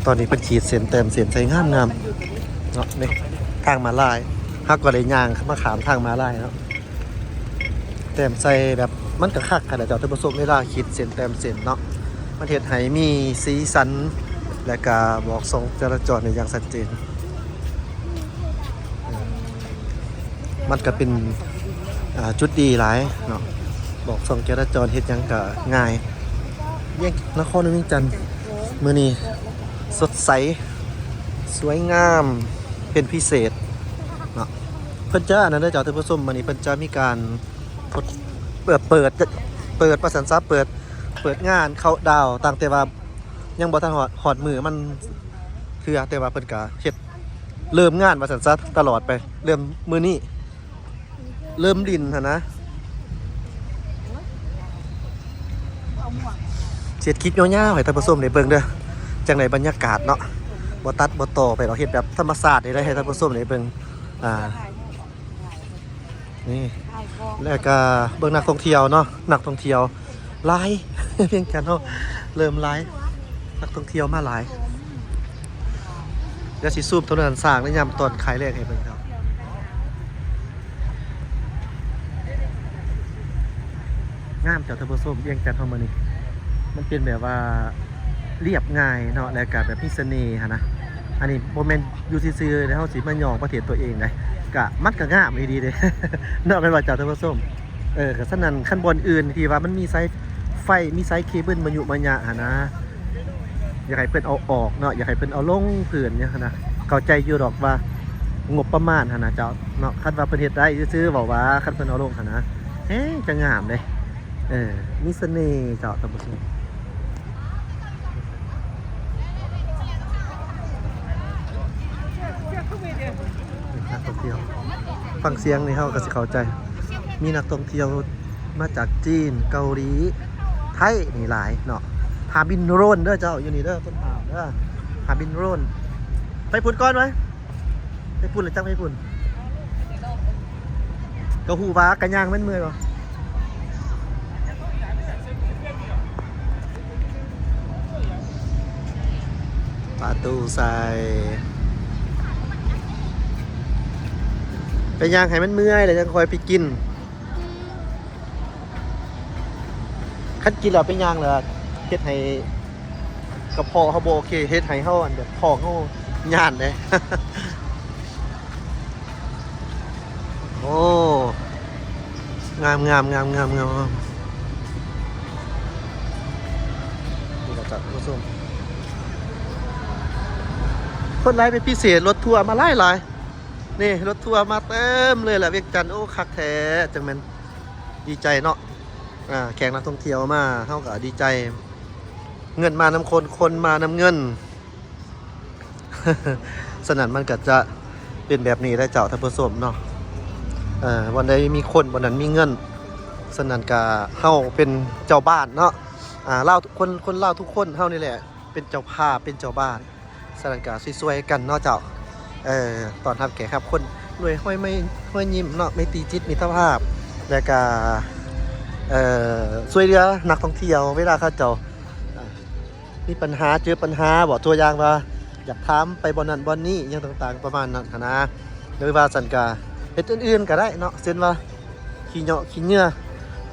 ຕອນນີ້ເພິ່ນຂີດເສັ້ນແຕ້ມເສັ້ນໃສ່ງາມໆເນາະ ນີ້ທາງມ້າລາຍ ເຮົາກໍໄດ້ຍ່າງມາຂ້າມທາງມ້າລາຍເນາະ ແຕ້ມໃສ່ແບບ ມັນກໍຄັກຂະໜາດເຈົ້າທ່ານຜູ້ຊົມ ເວລາຂີດເສັ້ນແຕ້ມເສັ້ນເນາະ ມັນເຮັດໃຫ້ມີສີສັນ ແລະກະບອກຊ່ອງຈະລາຈອນໄດ້ຢ່າງຊັດເຈນ. ມັນກະເປັນ ອ່າ ຈຸດດີຫຼາຍເນາະ ບອກຊ່ອງຈະລາຈອນເຮັດຫຍັງກະງ່າຍ. ວຽງ ນະຄອນວຽງຈັນມື້ນີ້ສົດໃສ ສວຍງາມເປັນພິເສດເນາະ ເພິ່ນຈະອັນນັ້ນເດີເຈົ້າທ່ານຜູ້ຊົມ ມື້ນີ້ເພິ່ນຈະມີການ ເປີດ ເປີດ ເປີດວ່າຊັ້ນຊະ ເປີດ ເປີດງານເຄົາດາວ ຕັ້ງແຕ່ວ່າຍັງບໍ່ທັນຮອດ ຮອດມື້ມັນເທື່ອ ແຕ່ວ່າເພິ່ນກະເຮັດ ເລີ່ມງານວ່າຊັ້ນຊະ ຕະຫຼອດໄປ ເລີ່ມມື້ນີ້ ເລີ່ມຫຼິ້ນຫັ້ນນະ. ຊິເຮັດຄລິບຍາວໆໃຫ້ທ່ານຜູ້ຊົມໄດ້ເບິ່ງເດີ ຈັ່ງໃດບັນຍາກາດເນາະ ບໍ່ຕັດບໍ່ຕໍ່ໄປດອກ ເຮັດແບບທຳມະຊາດນີ້ໄດ້ໃຫ້ທ່ານຜູ້ຊົມໄດ້ເບິ່ງ ອ່າ ນີ້ ແລ້ວກະເບິ່ງນັກທ່ອງທ່ຽວເນາະ ນັກທ່ອງທ່ຽວຫຼາຍ ວຽງຈັນເຮົາເລີ່ມຫຼາຍ ນັກທ່ອງທ່ຽວມາຫຼາຍ. ດຽວຊິຊູມຖະໜົນຫົນທາງໃນຍາມຕອນຂາຍແລງໃຫ້ເບິ່ງເນາະ. ງາມເຈົ້າທ່ານຜູ້ຊົມ ວຽງຈັນເຮົາມື້ນີ້ ມັນເປັນແບບວ່າລຽບງ່າຍເນາະ ແລ້ວກະແບບມີສະເໜ່ຫັ້ນນະ. ອັນນີ້ບໍ່ແມ່ນຢູ່ຊື່ໆ ແລ້ວເຮົາຊິມາຍ້ອງປະເທດຕົວເອງໃດ໋ ກະມັນກະງາມອີ່ຫຼີເດ້ເນາະ ແມ່ນບໍ່ເຈົ້າທ່ານຜູ້ຊົມ? ເອີ ກະສະນັ້ນ ຄັນບ່ອນອື່ນທີ່ວ່າມັນມີສາຍໄຟ ມີສາຍເຄເບິນມາຍຸມາຍະຫັ້ນນະ ຢາກໃຫ້ເພິ່ນເອົາອອກເນາະ ຢາກໃຫ້ເພິ່ນເອົາລົງພື້ນຫຍັງຫັ້ນນະ. ເຂົ້າໃຈຢູ່ດອກວ່າງົບປະມານຫັ້ນນະເຈົ້າເນາະ ຄັນວ່າເພິ່ນເຮັດໄດ້ຊື່ໆ ເວົ້າວ່າຄັນເພິ່ນເອົາລົງຫັ້ນນະ ແຮງຈະງາມເດ້. ເອີ ມີສະເໜ່ເຈົ້າທ່ານຜູ້ຊົມ. ນັກທ່ອງທ່ຽວ ຟັງສຽງນີ້ເຮົາກໍຊິເຂົ້າໃຈ ມີນັກທ່ອງທ່ຽວມາຈາກຈີນ ເກົາຫຼີ ໄທນີ້ຫຼາຍເນາະ. ຫາບິນໂຣນເດີເຈົ້າ ຢູ່ນີ້ເດີ ຕົ້ນຫາບເດີ ຫາບິນໂຣນ. ໄປພຸ້ນກ່ອນໄວ້ ໄປພຸ້ນລະຈັກໄປພຸ້ນ ກໍຮູ້ວ່າກະຍ່າງແມ່ນເມື່ອຍບໍ່. ປະຕູໃສ່ ໄປຍ່າງໃຫ້ມັນເມື່ອຍ ແລ້ວຈັ່ງຄ່ອຍໄປກິນ. ຄັນກິນແລ້ວໄປຍ່າງແລ້ວ ເຮັດໃຫ້ກະເພາະເຮົາບໍ່ໂອເຄ ເຮັດໃຫ້ເຮົາ ອັນ ແບບທ້ອງເຮົາຢ້ານເດ້. ໂອ້ ງາມໆໆໆໆ ນີ້ລະຈ້ະທ່ານຜູ້ຊົມ ຄົນຫຼາຍເປັນພິເສດ ລົດທົວມາຫຼາຍໆ ນີ້ລົດທົວມາເຕັມເລີຍລະ ວຽງຈັນ. ໂອ້ ຄັກແທ້ ຈັ່ງແມ່ນດີໃຈເນາະ ອ່າ ແຂກນັກທ່ອງທ່ຽວມາ ເຮົາກໍດີໃຈ ເງິນມານຳຄົນ ຄົນມານຳເງິນ. ສະນັ້ນມັນກໍຈະເປັນແບບນີ້ແຫຼະເຈົ້າທ່ານຜູ້ຊົມເນາະ ເອີ ບ່ອນໃດມີຄົນ ບ່ອນນັ້ນມີເງິນ. ສະນັ້ນກໍເຮົາເປັນເຈົ້າບ້ານເນາະ ອ່າ ລາວ ຄົນ ຄົນລາວທຸກຄົນເຮົານີ້ແຫຼະ ເປັນເຈົ້າພາບ ເປັນເຈົ້າບ້ານ. ສະນັ້ນກໍຊ່ວຍໆກັນເນາະເຈົ້າ ເອີ ຕ້ອນຮັບແຂກຮັບຄົນດ້ວຍຮອຍໄມ້ ຮອຍຍິ້ມເນາະ ໄມຕີຈິດມິດຕະພາບ ແລ້ວກໍ ເອີ ຊ່ວຍເຫຼືອນັກທ່ອງທ່ຽວ ເວລາເຂົາເຈົ້າ ອ່າ ມີບັນຫາ ເຈີບັນຫາບໍ ຕົວຢ່າງວ່າຢາກຖາມໄປບ່ອນນັ້ນບ່ອນນີ້ ຫຍັງຕ່າງໆ ປະມານນັ້ນຫັ້ນນະ. ຫຼືວ່າຊັ້ນກະເຮັດອື່ນໆກະໄດ້ເນາະ ເຊັ່ນວ່າຂີ້ເຫຍາະຂີ້ເຫຍື້ອ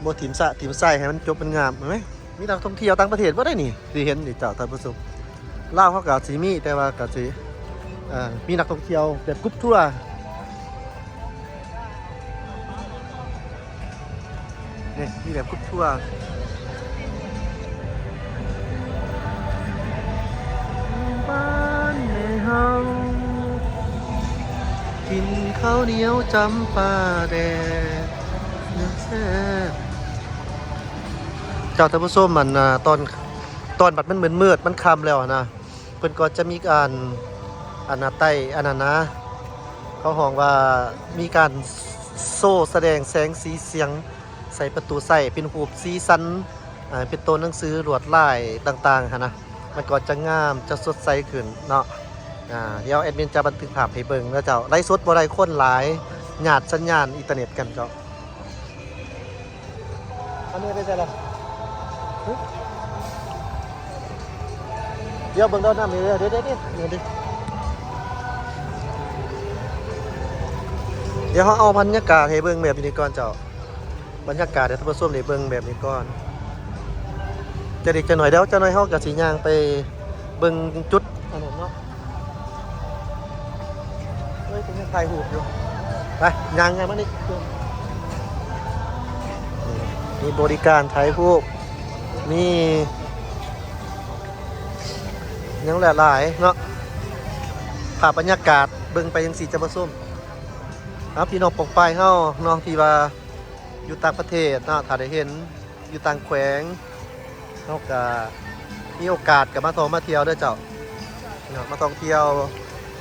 ບໍ່ຖິ້ມສະຖິ້ມໄຊໃຫ້ມັນຈົບມັນງາມ ເຫັນໄໝ? ມີນັກທ່ອງທ່ຽວຕ່າງປະເທດເບິດໄດ໋ນີ້ ທີ່ເຫັນນີ້ເຈົ້າທ່ານຜູ້ຊົມ. ລາວເຮົາກະຊິມີ ແຕ່ວ່າກະຊິ ເອີ ມີນັກທ່ອງທ່ຽວແບບກຣຸບທົວ ນີ້ ມີແບບກຣຸບທົວ ບ້ານແມ່ເຮົາ ກິນເຂົ້າໜຽວຈຳປາແດກ ແຊບ. ເຈົ້າທ່ານຜູ້ຊົມ ອັນ ອ່າ ຕອນ ຕອນບັດມັນມືດໆ ມັນຄ່ຳແລ້ວຫັ້ນນະ ເພິ່ນກໍຈະມີການ ອັນນະ ໄຕ້ ອັນນັ້ນນະ ເຂົາຮ້ອງວ່າມີການໂຊສະແດງແສງສີສຽງໃສ່ປະຕູໄສ້ ເປັນຮູບສີສັນ ອ່າ ເປັນໂຕໜັງສືລວດລາຍຕ່າງໆຫັ້ນນະ ມັນກໍຈະງາມ ຈະສົດໃສຂຶ້ນເນາະ. ອ່າ ດຽວແອດມິນຈະບັນທຶກພາບໃຫ້ເບິ່ງເດີເຈົ້າ. ໄລຟ໌ສົດບໍ່ໄດ້ ຄົນຫຼາຍ ຍາດສັນຍານອິນເຕີເນັດກັນເຈົ້າ. ອັນນີ້ໄປໃສລະ? ຫຶ? ດຽວເບິ່ງດອກນ້ຳນີ້ເດີ ເດີ ເດີ ເດີ ດຽວເຮົາເອົາບັນຍາກາດໃຫ້ເບິ່ງແບບນີ້ກ່ອນເຈົ້າ. ບັນຍາກາດໃຫ້ທ່ານຜູ້ຊົມໄດ້ເບິ່ງແບບນີ້ກ່ອນ ຈັກເລັກຈັກໜ້ອຍ. ດຽວຈັກໜ້ອຍເຮົາກໍຊິຍ່າງໄປເບິ່ງຈຸດອັນນັ້ນເນາະ. ເອີຍ ເພິ່ນຍັງຖ່າຍຮູບຢູ່. ໄປ ຍ່າງ ຍ່າງມານີ້ ມີບໍລິການຖ່າຍຮູບ ມີຫຍັງຫຼາຍໆເນາະ. ພາບບັນຍາກາດເບິ່ງໄປຈັ່ງຊີ້ ທ່ານຜູ້ຊົມ. ເອົາ ພີ່ນ້ອງປ້ອງປາຍເຮົາເນາະ ທີ່ວ່າຢູ່ຕ່າງປະເທດເນາະ ຖ້າໄດ້ເຫັນຢູ່ຕ່າງແຂວງ ເຮົາກະມີໂອກາດກະມາທ່ອງມາທ່ຽວເດີເຈົ້າເນາະ. ມາທ່ອງທ່ຽວ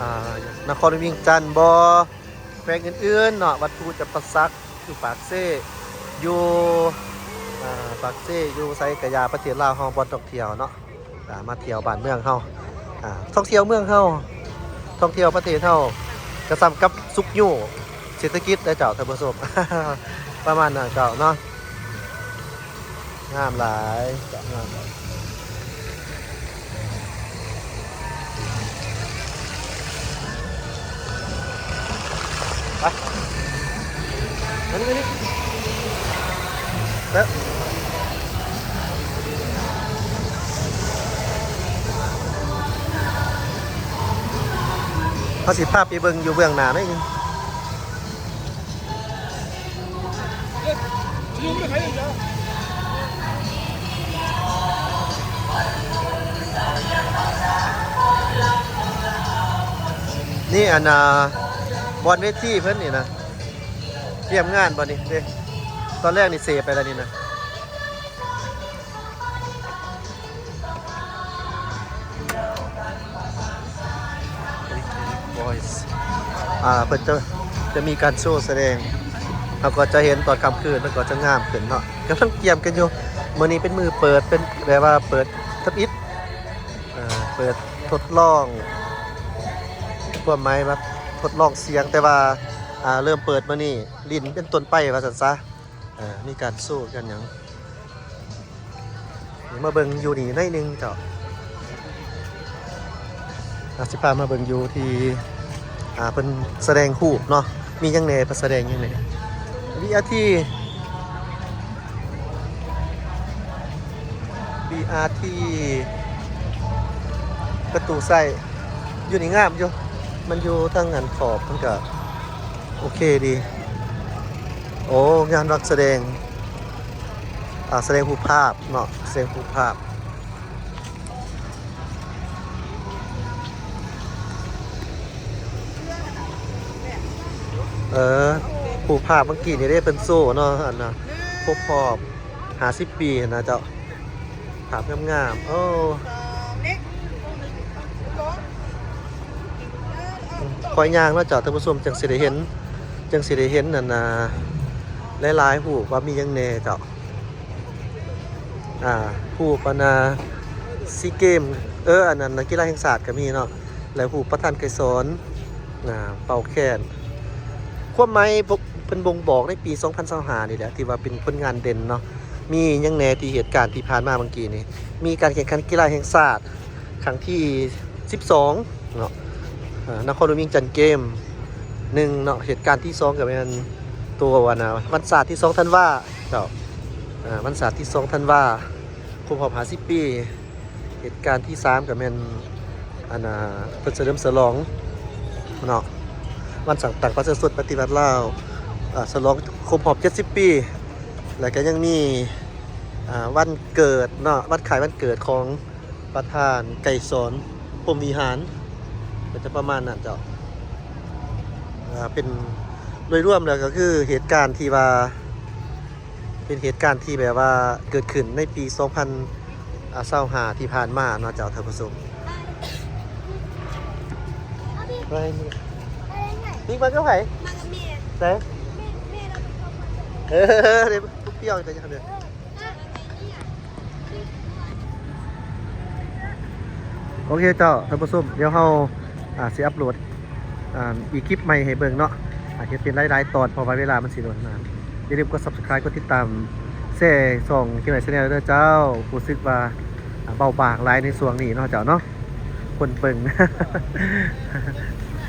ອ່າ ນະຄອນຫຼວງວຽງຈັນບໍ ແຂວງອື່ນໆເນາະ ວັດພູຈຳປາສັກ ຢູ່ປາກເຊ ຢູ່ ອ່າ ປາກເຊ ຢູ່ໃສກະຢ່າ ປະເທດລາວເຮົາ ບ່ອນທ່ອງທ່ຽວເນາະ. ອ່າ ມາທ່ຽວບ້ານເມືອງເຮົາ ອ່າ ທ່ອງທ່ຽວເມືອງເຮົາ ທ່ອງທ່ຽວປະເທດເຮົາ ກະສ່ຳກັບຊຸກຍູ້ເສດຖະກິດເດີເຈົ້າ ທ່ານຜູ້ຊົມ ປະມານນັ້ນເຈົ້າເນາະ. ງາມຫຼາຍເຈົ້າ ງາມຫຼາຍ. ໄປ ມານີ້ ມານີ້ ເອີ ເຮົາຊິພາໄປເບິ່ງຢູ່ເບື້ອງໜ້າໜ້ອຍໜຶ່ງ. ນີ້ອັນນ່າ ບ່ອນເວທີເພິ່ນນີ້ນະ ກຽມງານບໍ່ນີ້ເດ້ ຕອນແລກນີ້ເສໄປແລ້ວນີ້ນະ. ອ່າ ເພິ່ນຈະ ຈະມີການໂຊສະແດງ ເຮົາກໍຈະເຫັນຕອນຄ່ຳຄືນ ມັນກໍຈະງາມຂຶ້ນເນາະ. ກຳລັງກຽມກັນຢູ່ ມື້ນີ້ເປັນມື້ເປີດ ເປັນແບບວ່າເປີດທຳອິດ ເອີ ເປີດທົດລອງ ຄວາມໝາຍວ່າທົດລອງສຽງ ແຕ່ວ່າ ອ່າ ເລີ່ມເປີດມື້ນີ້ ຫຼິ້ນເປັນຕົ້ນໄປວ່າຊັ້ນຊະ. ເອີ ມີການໂຊກັນຫຍັງ ມາເບິ່ງຢູ່ນີ້ໜ້ອຍໜຶ່ງເຈົ້າ. ອາ ຊິພາມາເບິ່ງຢູ່ທີ່ ອ່າ ເພິ່ນສະແດງຮູບເນາະ ມີຫຍັງແດ່ ເພິ່ນສະແດງຫຍັງແດ່. ວີອາພີ ວີອາພີ ປະຕູໃສ່ ຢູ່ນີ້ງາມຢູ່ ມັນຢູ່ທາງອັນຂອບ ມັນກະໂອເຄດີ. ໂອ້ ງານວັດສະແດງ ອ່າ ສະແດງຮູບພາບເນາະ ສະແດງຮູບພາບ. ເອີ ຮູບພາບເມື່ອກີ້ນີ້ເດ້ ເພິ່ນໂຊເນາະ ອັນນ່າ ຄົບຮອບຫ້າສິບປີຫັ້ນນະເຈົ້າ. ພາບງາມໆ ໂອ້ ຂ້ອຍຍ່າງເນາະເຈົ້າ ທ່ານຜູ້ຊົມ ຈັ່ງຊິໄດ້ເຫັນ ຈັ່ງຊິໄດ້ເຫັນອັນນ່າ ຫຼາຍໆຮູບວ່າມີຫຍັງແດ່ເຈົ້າ. ອ່າ ຮູບອັນນ່າ ຊີເກມ ເອີ ອັນນັ້ນ ນັກກິລາແຫ່ງຊາດກໍມີເນາະ ແລະ ຮູບປະທານໄກສອນ ອ່າ ເປົ່າແຄນ. ຄວາມໝາຍ ເພິ່ນບົ່ງບອກໃນປີສອງພັນຊາວຫ້ານີ້ແຫຼະ ທີ່ວ່າເປັນຜົນງານເດັ່ນເນາະ. ມີຫຍັງແດ່ທີ່ເຫດການທີ່ຜ່ານມາເມື່ອກີ້ນີ້ ມີການແຂ່ງຂັນກິລາແຫ່ງຊາດຄັ້ງທີສິບສອງເນາະ ເອີ ນະຄອນຫຼວງວຽງຈັນເກມໜຶ່ງເນາະ. ເຫດການທີສອງກໍແມ່ນໂຕ ອັນນ່າ ວັນຊາດທີສອງທັນວາເຈົ້າ ເອີ ວັນຊາດທີສອງທັນວາ ຄົບຮອບຫ້າສິບປີ. ເຫດການທີສາມກໍແມ່ນ ອັນນ່າ ເພິ່ນສະເຫຼີມສະຫຼອງເນາະ ວັນຈັດຕັ້ງປະຊາຊົນປະຕິວັດລາວ ເອີ ສະຫຼອງຄົບຮອບເຈັດສິບປີ ແລ້ວກໍຍັງມີ ອ່າ ວັນເກີດເນາະ ວັນຄ້າຍວັນເກີດຂອງປະທານໄກສອນ ພົມວິຫານ ກໍຈະປະມານນັ້ນເຈົ້າ. ອ່າ ເປັນໂດຍລວມແລ້ວກໍຄືເຫດການທີ່ວ່າ ເປັນເຫດການທີ່ແບບວ່າເກີດຂຶ້ນໃນປີສອງພັນຊາວຫ້າທີ່ຜ່ານມາເນາະເຈົ້າ ທ່ານຜູ້ຊົມ. ໄປ ນີ້ ນີ້ມາກັບໃຜ? ມາກັບແມ່. ໃສ? ແມ່ ແມ່ລາວໄປເຂົ້າຄອນເສີດ. ເອີ ເດ້ ພວກປຽວແຕ່ຍັງເດີ. ໂອເຄເຈົ້າ ທ່ານຜູ້ຊົມ ດຽວເຮົາ ອ່າ ຊິອັບໂຫຼດ ອ່າ ອີກຄລິບໃໝ່ໃຫ້ເບິ່ງເນາະ ອ່າ ເຮັດເປັນຫຼາຍໆຕອນ ເພາະວ່າເວລາມັນຊິໂດນນານ. ຢ່າລືມກົດ Subscribe ກົດຕິດຕາມ ແຊຊ່ອງ King Night Channel ເດີເຈົ້າ. ຮູ້ສຶກວ່າ ອ່າ ເບົາບາງຫຼາຍໃນຊ່ວງນີ້ເນາະເຈົ້າເນາະ. ຄົນເບິ່ງ